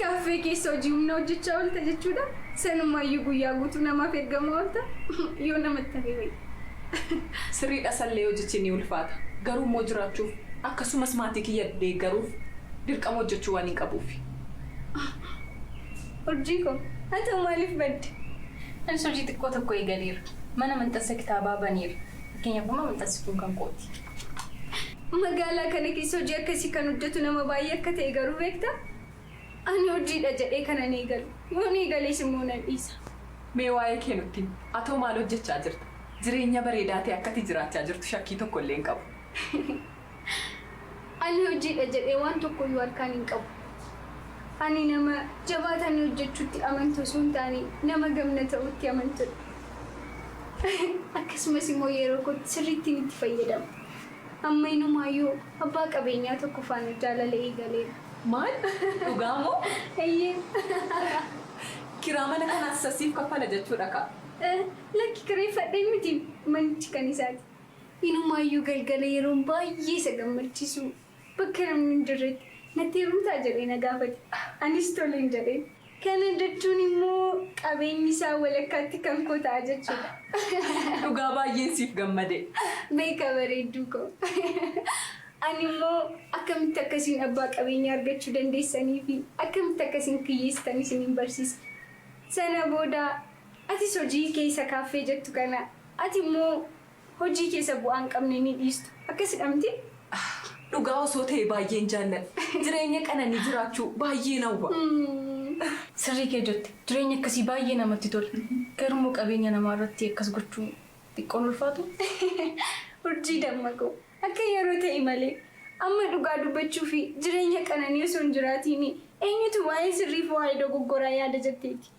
Kaaffee keessa hojii humnaa hojjechaa oolta jechuudha? Sanumaayyuu guyyaa guutuu namaaf ergamaa oolta? Yoo namatti hafe wayya. Sirriidha Sallee hojichi ni ulfaata. Garuu immoo jiraachuuf akkasumas maatii kiyya deeggaruuf dirqama hojjechuu waanin qabuufi. Urjii koo, atoo maaliif badde? Anis hojii xiqqoo tokko eegaleera. Mana maxxansa kitaabaa baneera. Fakkeenyaaf amma maxxansi kun kan kooti. Magaalaa kana keessa hojii akkasii kan hojjetu nama baay'ee akka ta'e garuu beektaa? Ani hojiidha jedhee kanan eegalu. Yoon eegales immoo nan dhiisa. Mee waa'ee kee nutti himi. Atoo maal hojjechaa jirta? Jireenya bareedaa ta'e akka ati jiraachaa jirtu shakkii tokko illee hin qabu. Ani hojiidha jedhee waan tokkoyyuu harkaan hin qabu. Ani nama jabaatanii hojjechuutti amantu osoo hin taane nama gamna ta'uutti amantudha. Akkasumas immoo yeroo kootti sirriittiin itti fayyadama. Amma inumaayyuu abbaa qabeenyaa tokko faana jaalala eegaleera. Maal? Dhugaa moo? Eeyyee. Kiraa mana kanaas isa siif kaffala jechuudha kaa? Lakki kireeffadhee miti manichi kan isaati. Inumaayyuu galgala yeroon baay'ee isa gammachiisu bakka namni hin jirretti natti heerumtaa jedhee na gaafate. Anis tolen jedheen. Kana jechuun immoo qabeenyi isaa walakkaatti kan koo ta'a jechuudha. Dhugaa baay'een siif gammade. Beeka bareedduu koo. Ani immoo akkamitti akka isin abbaa qabeenyaa argachuu dandeessanii fi akkamitti akka isin kiyyeessitan isinin barsiisa. Sana booda atis hojii kee isa kaaffee jettu kana ati immoo Hojii kee isa bu'aa hin qabne ni dhiistu. Akkasidha mitii? Dhugaa osoo ta'ee baay'een jaalladha. Jireenya qananii jiraachuu baay'een hawwa. Sirrii kee jette. Jireenyi akkasii baay'ee namatti tola. Garuummoo qabeenya namaa irratti akkas gochuun xiqqoo hin ulfaatuu? Urjii damma koo. Akka yeroo ta'e malee. Amma dhugaa dubbachuufi jireenya qananii osoo hin jiraatiini eenyutu waa'ee sirriif waa'ee dogoggoraa yaada jetteeti?